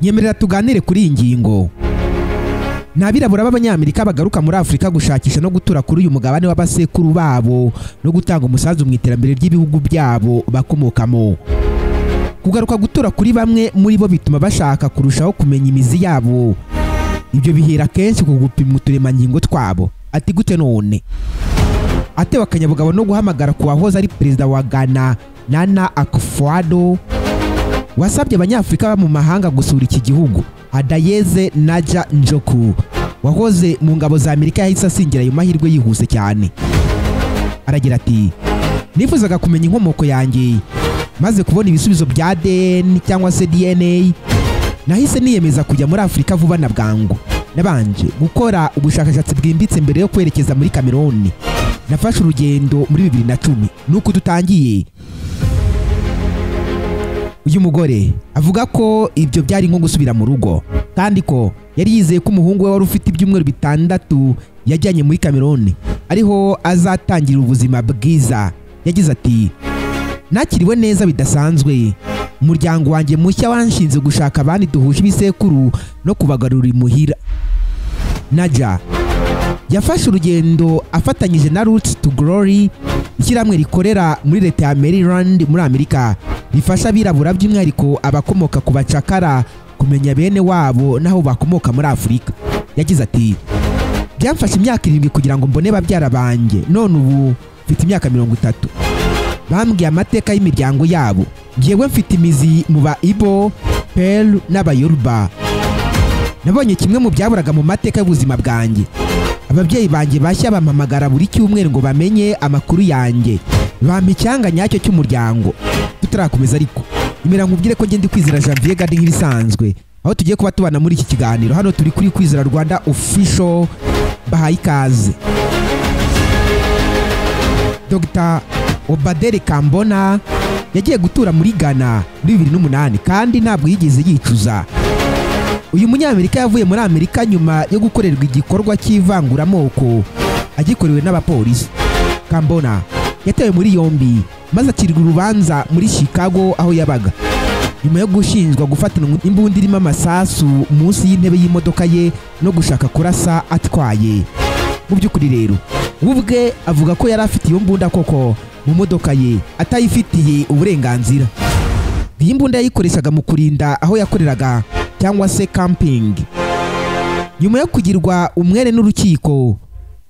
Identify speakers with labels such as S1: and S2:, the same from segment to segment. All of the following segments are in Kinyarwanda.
S1: Nyemerera tuganire kuri iyi ngingo. Ni abirabura b'Abanyamerika bagaruka muri Afurika gushakisha no gutura kuri uyu mugabane w'abasekuru babo no gutanga umusanzu mu iterambere ry'ibihugu byabo bakomokamo. Kugaruka gutura kuri bamwe muri bo bituma bashaka kurushaho kumenya imizi yabo. Ibyo bihera kenshi ku gupima uturemangingo twabo. Ati gute none? Atewe akanyabugabo no guhamagara ku wahoze ari perezida wa Ghana, Nana Akufo-Addo, wasabye Abanyafurika bo mu mahanga gusura iki gihugu. Adayeze Naja Njoku wahoze mu ngabo za Amerika yahise asingira ayo mahirwe yihuse cyane. Aragira ati: "Nifuzaga kumenya inkomoko yanjye, maze kubona ibisubizo bya ADN cyangwa se DNA, nahise niyemeza kujya muri Afurika vuba na bwangu. Nabanje gukora ubushakashatsi bwimbitse mbere yo kwerekeza muri Cameroon. Nafashe urugendo muri 2010 nuko dutangiye." Uyu mugore avuga ko ibyo byari nko gusubira mu rugo, kandi ko yari yizeye ko umuhungu we wari ufite ibyumweru 6 yajyanye muri Cameroon ariho azatangira ubuzima bwiza. Yagize ati: "Nakiriwe neza bidasanzwe. Umuryango wanjye mushya wanshinze gushaka abandi duhuje ibisekuru no kubagarura imuhira." Naja yafashe urugendo afatanyije na Roots to Glory, ishyirahamwe rikorera muri leta ya Maryland muri Amerika, rifasha abirabura by'umwihariko abakomoka ku bacakara kumenya bene wabo n'aho bakomoka muri Afurika. Yagize ati: "Byamfashe imyaka 7 kugira ngo mbone babyara banjye, none ubu mfite imyaka 30. Bambwiye amateka y'imiryango yabo. Njyewe mfite imizi mu ba Ibo, Peul n'Abayoruba. Nabonye kimwe mu byaburaga mu mateka y'ubuzima bwanjye. Ababyeyi banjye bashya bampamagara buri cyumweru ngo bamenye amakuru yanjye, bampa icyanga nyacyo cy'umuryango." Tutarakomeza ariko, imera nkubwire ko ngende Kwizera Janvier Gadi nk'ibisanzwe, aho tugiye kuba tubana muri iki kiganiro. Hano turi kuri Kwizera Rwanda Official, bahaye ikaze. Dr Obadele Kambona yagiye gutura muri Ghana muri 2008 kandi ntabwo yigeze yicuza. Uyu munyamerika yavuye muri Amerika nyuma yo gukorerwa igikorwa cy'ivanguramoko agikorewe n'abapolisi. Kambona yatewe muri yombi maze acirwa urubanza muri Chicago aho yabaga, nyuma yo gushinjwa gufatanwa imbunda irimo amasasu munsi y'intebe y'imodoka ye no gushaka kurasa atwaye. Mu by'ukuri rero, we ubwe avuga ko yari afite iyo mbunda koko mu modoka ye atayifitiye uburenganzira. Iyi mbunda yayikoreshaga mu kurinda aho yakoreraga cyangwa se camping. Nyuma yo kugirwa umwere n'urukiko,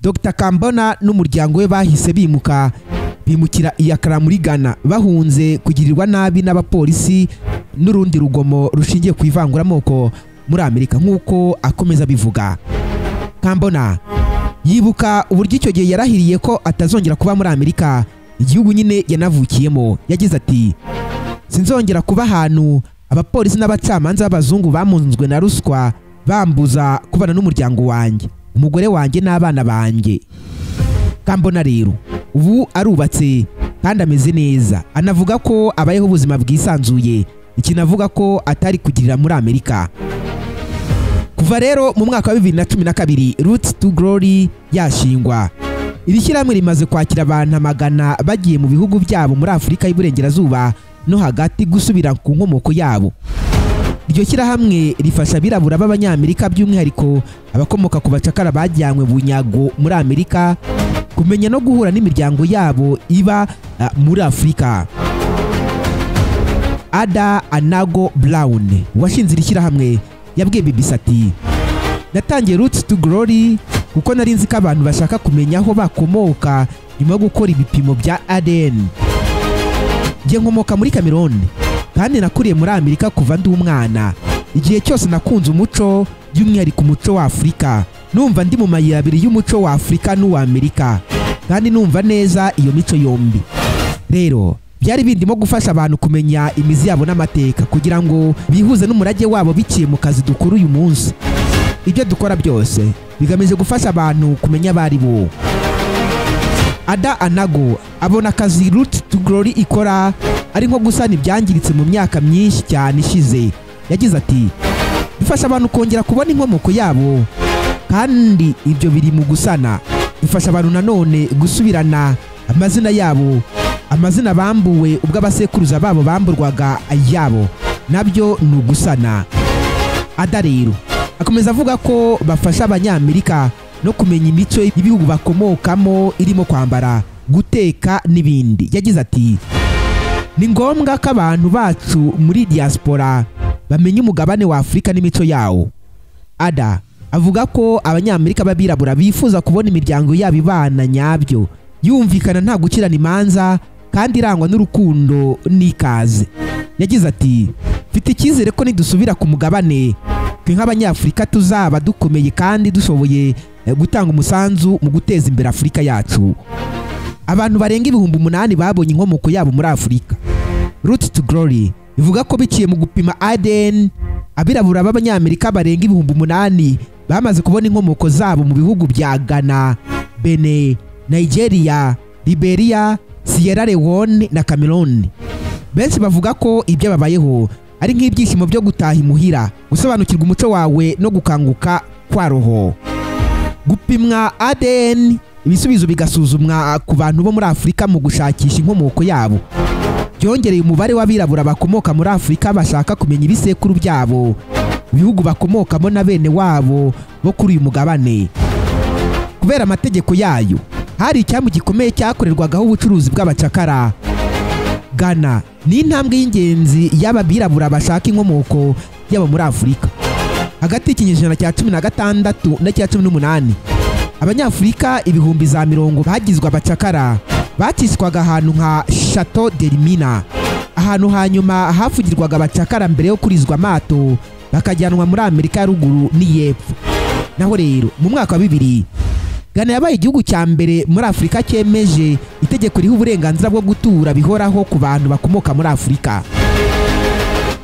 S1: Dr Kambona n'umuryango we bahise bimukira i Accra muri Ghana, bahunze kugirirwa nabi n'abapolisi n'urundi rugomo rushingiye ku ivanguramoko muri Amerika, nk'uko akomeza abivuga. Kambona yibuka uburyo icyo gihe yarahiriye ko atazongera kuba muri Amerika, igihugu nyine yanavukiyemo. Yagize ati: "Sinzongera kuba ahantu abapolisi n'abacamanza b'abazungu bamunzwe na ruswa bambuza kubana n'umuryango wanjye, umugore wanjye n'abana banjye." Kambona rero ubu arubatse kandi ameze neza, anavuga ko abayeho ubuzima bwisanzuye, ikintu avuga ko atari kugirira muri Amerika. Kuva rero mu mwaka wa 2012 Roots to Glory yashingwa, iri shyirahamwe rimaze kwakira abantu amagana bagiye mu bihugu byabo muri Afurika y'Iburengerazuba no hagati gusubira ku nkomoko yabo. Iryo shyirahamwe rifasha abirabura b'Abanyamerika by'umwihariko abakomoka ku bacakara bajyanywe bunyago muri Amerika kumenya no guhura n'imiryango yabo iba muri Afurika. Ada Anago Brown washinze iri shyirahamwe yabwiye BBC ati: "Natangiye Roots to Glory kuko nari nzi ko abantu bashaka kumenya aho bakomoka nyuma yo gukora ibipimo bya ADN. Njye nkomoka muri Cameroon kandi nakuriye muri Amerika kuva ndi umwana. Igihe cyose nakunze umuco, by'umwihariko umuco wa Afurika. Numva ndi mu mayira abiri y'umuco wa Afurika n'uwa Amerika, kandi numva neza iyo mico yombi. Rero byari bindimo gufasha abantu kumenya imizi yabo n'amateka kugira ngo bihuze n'umurage wabo biciye mu kazi dukora uyu munsi. Ibyo dukora byose bigamije gufasha abantu kumenya abari bo." Ada Anago abona akazi Root to Glory ikora ari nko gusana ibyangiritse mu myaka myinshi cyane ishize. Yagize ati: "Bifasha abantu kongera kubona inkomoko yabo, kandi ibyo biri mu gusana. Bifasha abantu nanone gusubirana amazina yabo, amazina bambuwe ubwo abasekuruza babo bamburwaga ayabo, nabyo ni ugusana." Ada rero akomeza avuga ko bafasha Abanyamerika no kumenya imico y'ibihugu bakomokamo, irimo kwambara, guteka n'ibindi. Yagize ati: "Ni ngombwa ko abantu bacu muri diaspora bamenya umugabane wa Afurika n'imico yawo." Ada avuga ko Abanyamerika b'abirabura bifuza kubona imiryango yabo ibana nyabyo, yumvikana, nta gukirana imanza, kandi irangwa n'urukundo n'ikaze. Yagize ati: "Mfite icyizere ko nidusubira ku mugabane, twe nk'Abanyafurika tuzaba dukomeye kandi dushoboye gutanga umusanzu mu guteza imbere Afurika yacu." Abantu barenga 8000 babonye inkomoko yabo muri Afurika. Root to Glory ivuga ko biciye mu gupima ADN, abirabura b'Abanyamerika barenga 8000 bamaze kubona inkomoko zabo mu bihugu bya Ghana, Benin, Nigeria, Liberia, Sierra Leone na Cameroon. Benshi bavuga ko ibyo babayeho ari nk'ibyishimo byo gutaha imuhira, gusobanukirwa umuco wawe no gukanguka kwa roho. Gupimwa ADN, ibisubizo bigasuzumwa ku bantu bo muri Afurika mu gushakisha inkomoko yabo, byongereye umubare w'abirabura bakomoka muri Afurika bashaka kumenya ibisekuru byabo, ibihugu bakomokamo na bene wabo bo kuri uyu mugabane. Kubera amategeko yayo, hari icyambu gikomeye cyakorerwagaho ubucuruzi bw'abacakara. Ghana ni intambwe y'ingenzi y'ababirabura bashaka inkomoko yabo muri Afurika. Hagati y'ikinyejana cya 16 n'icya 18, Abanyafurika ibihumbi za mirongo bagizwe abacakara, bakiswaga ahantu nka Chateau de Rimina, ahantu hanyuma hafugirwaga abacakara mbere yo kurizwa amato bakajyanwa muri Amerika ya ruguru n'iy'epfo. Naho rero mu mwaka wa 2000, Ghana yabaye igihugu cya mbere muri Afurika cyemeje itegeko riha uburenganzira bwo gutura bihoraho ku bantu bakomoka muri Afurika.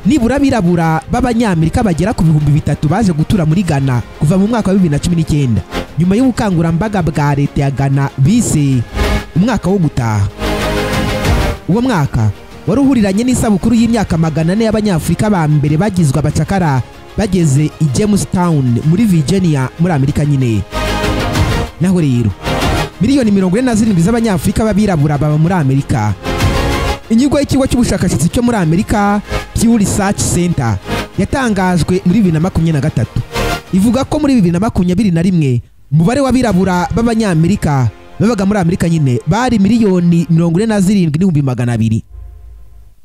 S1: Nibura abirabura b'Abanyamerika bagera ku 3000 baje gutura muri Ghana kuva mu mwaka wa 2019, nyuma y'ubukangurambaga bwa leta ya Ghana bise umwaka wo gutaha. Uwo mwaka wari uhuriranye n'isabukuru y'imyaka 400 y'Abanyafurika ba mbere bagizwe abacakara bageze i Jamestown muri Virginia, muri Amerika nyine. Naho rero miliyoni 47 z'Abanyafurika b'abirabura baba muri Amerika. Inyigo y'ikigo cy'ubushakashatsi cyo muri Amerika, Pew Research Center, yatangajwe muri 2023, ivuga ko muri 2021 umubare w'abirabura b'Abanyamerika babaga muri Amerika nyine bari miliyoni 47,200,000.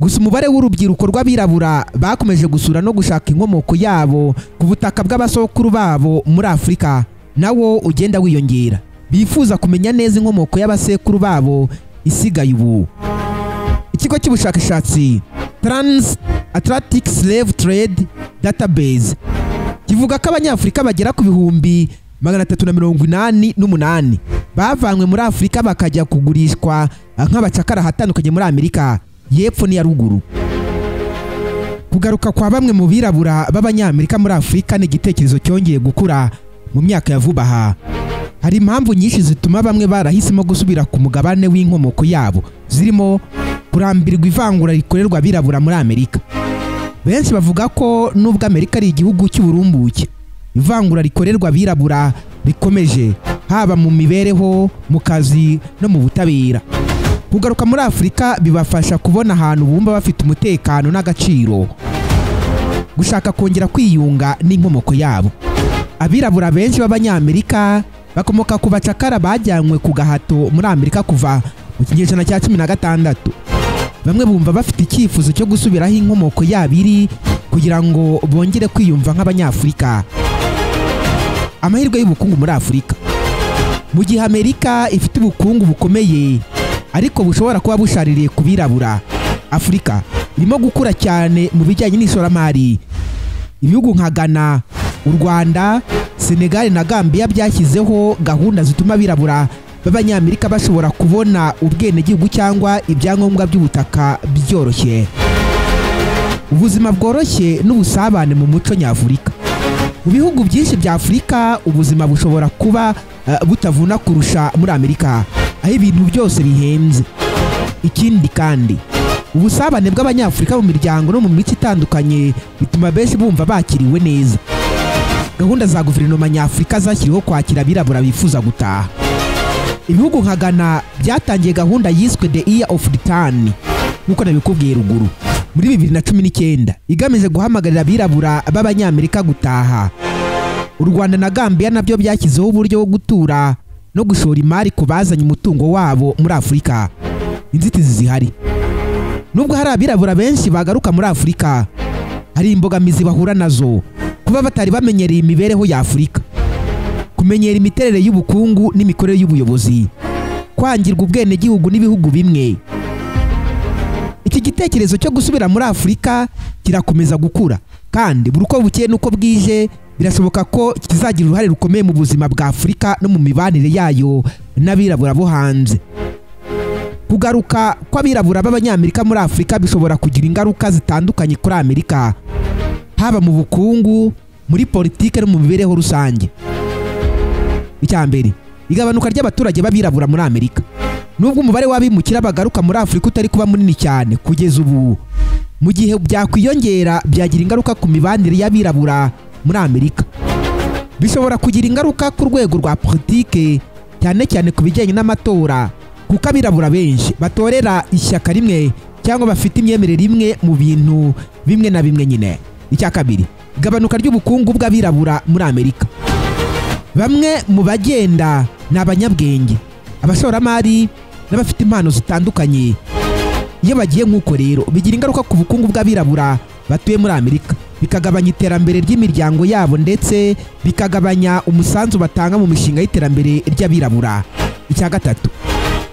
S1: Gusa umubare w'urubyiruko rw'abirabura bakomeje gusura no gushaka inkomoko yabo ku butaka bw'abasokuru babo muri Afurika nawo ugenda wiyongera, bifuza kumenya neza inkomoko y'abasekuru babo isigaye ubu. Ikigo cy'ubushakashatsi Trans Atlantic Slave Trade Database kivuga ko Abanyafurika bagera ku 388,000 bavanywe muri Afurika bakajya kugurishwa nk'abacakara ahatandukanye muri Amerika y'epfo n'iya ruguru. Kugaruka kwa bamwe mu birabura b'Abanyamerika muri Afurika ni igitekerezo cyongeye gukura mu myaka ya vuba aha. Hari impamvu nyinshi zituma bamwe barahisemo gusubira ku mugabane w'inkomoko yabo, zirimo kurambirwa ivangura rikorerwa abirabura muri Amerika. Benshi bavuga ko nubwo Amerika ari igihugu cy'uburumbuke, ivangura rikorerwa abirabura rikomeje, haba mu mibereho, mu kazi no mu butabera. Kugaruka muri Afurika bibafasha kubona ahantu bumva bafite umutekano n'agaciro, gushaka kongera kwiyunga n'inkomoko yabo. Abirabura benshi b'Abanyamerika bakomoka ku bacakara bajyanywe ku gahato muri Amerika kuva mu kinyejana cya 16. Bamwe bumva bafite icyifuzo cyo gusubiraho inkomoko yabo iri kugira ngo bongere kwiyumva nk'Abanyafurika. Amahirwe y'ubukungu muri Afurika. Mu gihe Amerika ifite ubukungu bukomeye ariko bushobora kuba bushaririye ku birabura, Afurika irimo gukura cyane mu bijyanye n'ishoramari. Ibihugu nka Ghana, u Rwanda, Senegal na Gambia byashyizeho gahunda zituma abirabura b'Abanyamerika bashobora kubona ubwenegihugu cyangwa ibyangombwa by'ubutaka byoroshye. Ubuzima bworoshye n'ubusabane mu muco nyafurika. Mu bihugu byinshi bya Afurika ubuzima bushobora kuba butavuna kurusha muri Amerika, aho ibintu byose bihenze. Ikindi kandi, ubusabane bw'Abanyafurika mu miryango no mu mico itandukanye bituma benshi bumva bakiriwe neza. Gahunda za guverinoma nyafurika zashyiriweho kwakira abirabura bifuza gutaha. Ibihugu nka Ghana byatangiye gahunda yiswe The Year of Return, nk'uko nabikubwiye ruguru. muri 2019 igamije guhamagarira abirabura b'Abanyamerika gutaha. U Rwanda na Gambia nabyo byashyizeho uburyo bwo gutura no gushora imari ku bazanye umutungo wabo muri Afurika. Inzitizi zihari: nubwo hari abirabura benshi bagaruka muri Afurika, hari imbogamizi bahura nazo: kuba batari bamenyereye imibereho ya Afurika, kumenyera imiterere y'ubukungu n'imikorere y'ubuyobozi, kwangirwa ubwenegihugu n'ibihugu bimwe. Iki gitekerezo cyo gusubira muri Afurika kirakomeza gukura, kandi buri uko bukeye n'uko bwije birashoboka ko kizagira uruhare rukomeye mu buzima bwa Afurika no mu mibanire yayo n'abirabura bo hanze. Kugaruka kw'abirabura b'Abanyamerika muri Afurika bishobora kugira ingaruka zitandukanye kuri Amerika, haba mu bukungu, muri politike no mu mibereho rusange. Icya mbere, igabanuka ry'abaturage b'abirabura muri Amerika. Nubwo umubare w'abimukira bagaruka muri Afurika utari kuba munini cyane kugeza ubu, mu gihe byakwiyongera byagira ingaruka ku mibanire y'abirabura muri Amerika. Bishobora kugira ingaruka ku rwego rwa politike, cyane cyane ku bijyanye n'amatora, kuko abirabura benshi batorera ishyaka rimwe cyangwa bafite imyemerere imwe mu bintu bimwe na bimwe nyine. Icya kabiri, igabanuka ry'ubukungu bw'abirabura muri Amerika. Bamwe mu bagenda ni abanyabwenge, abashoramari n'abafite impano zitandukanye. Iyo bagiye nk'uko rero bigira ingaruka ku bukungu bw'abirabura batuye muri Amerika, bikagabanya iterambere ry'imiryango yabo ndetse bikagabanya umusanzu batanga mu mishinga y'iterambere ry'abirabura. Icya gatatu,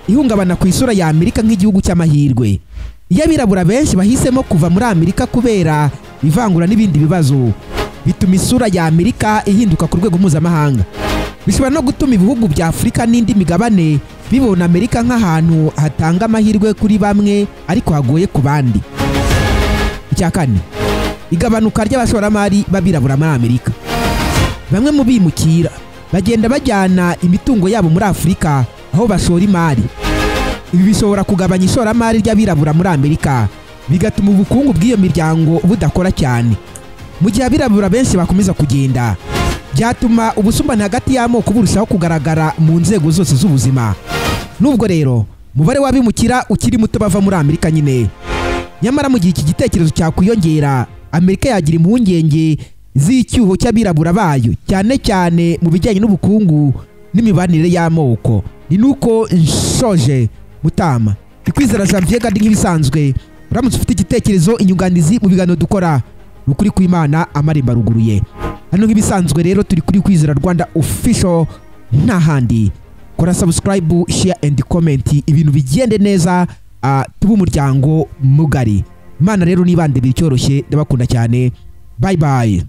S1: ihungabana ku isura ya Amerika nk'igihugu cy'amahirwe. Iyo abirabura benshi bahisemo kuva muri Amerika kubera ivangura n'ibindi bibazo, bituma isura ya Amerika ihinduka ku rwego mpuzamahanga. Bishobora no gutuma ibihugu bya Afurika n'indi migabane bibona Amerika nk'ahantu hatanga amahirwe kuri bamwe ariko hagoye ku bandi. Icya kane, igabanuka ry'abashoramari b'abirabura muri Amerika. Bamwe mu bimukira bagenda bajyana imitungo yabo muri Afurika aho bashora imari. Ibi bishobora kugabanya ishoramari ry'abirabura muri Amerika, bigatuma ubukungu bw'iyo miryango budakora cyane. Mu gihe abirabura benshi bakomeza kugenda, byatuma ubusumbane hagati y'amoko burushaho kugaragara mu nzego zose z'ubuzima. Nubwo rero umubare w'abimukira ukiri muto bava muri Amerika nyine, nyamara mu gihe iki gitekerezo cyakwiyongera, Amerika yagira impungenge z'icyuho cy'abirabura bayo, cyane cyane mu bijyanye n'ubukungu n'imibanire y'amoko. Ni nuko nshoje Mutama. Kwizera Janvier Gadi nk'ibisanzwe. Uramutse ufite igitekerezo, inyunganizi mu biganiro dukora, ukuri kw'Imana amarembo aruguruye. Hano nk'ibisanzwe rero turi kuri Kwizera Rwanda Official, nta handi. Kora subscribe, share and comment, ibintu bigende neza, tube umuryango mugari. Imana rero nibande bicyoroshye, ndabakunda cyane. Bye bye.